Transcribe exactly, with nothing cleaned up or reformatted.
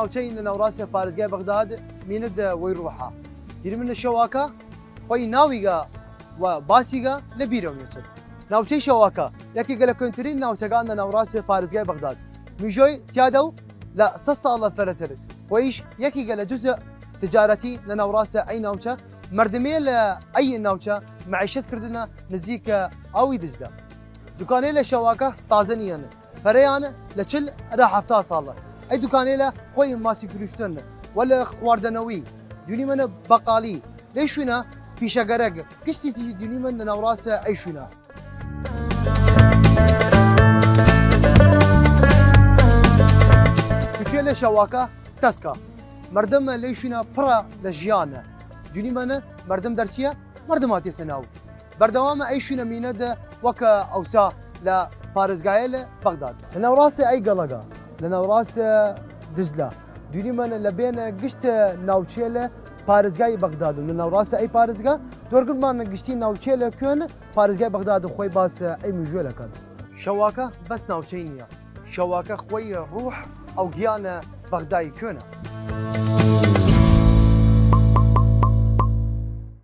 ناوچەی نەناوڕاسێ پارێزگای بەغداد مینەد وەی رووحە. دیریمن شەواکە خوەی ناویگە و باسیگە لە بیرەو نیەچن. ناوچەی شەواکە یەکیگە لە کوێنترین ناوچەگان نەناوڕاسێ پارێزگای بەغداد. میژۆی تیادە و لە سەد ساڵە فەرەتر. وەیش یەکیگە لە جزء تجارەتی نەناوڕاسێ ئەی ناوچە. مەردمێ لە ئەی ناوچە مەعیشەت کردنە نزیک ئاوی دجلە. دوکانەیلە شەواکە تازە نیەن، فەرەیان لە چل ئەرا حەفتا ساڵە. ئەی دوکانەیلە خوەی ماسی فروشتن وەل خواردنەوی، دونیمن بەقالی، لەی شوینە پیشەگەرەگ گشتی تی دونیمن نەناوڕاسێ ئەی شوینە. کوچێلە شەواکە تەسکە. مەردم لەی شوینە پڕە لە ژیانە. دونیمن مەردم دەرچیە، مەردم هاتیەسە ناو. بەردەوامە ئەی شوینە مینەد وەک ئەوسا لە پارێزگایەل بەغداد. لە ناوڕاسێ ئەی گەڵەگە، لە ناوڕاسێ دجلە. دونیمن لە بێنە گشت ناوچێلە پارێزگای بەغداد و لە ناوڕاسێ ئەی پارێزگا دۆرگرمان گشتی ناوچێلە کوێن پارێزگای بەغداد و خوەی باس ئەی میژوێلە کەن. شەواکە بەس ناوچەی نیە، شەواکە خوەی رووح ئەو گیانە بەغدای کوێنە.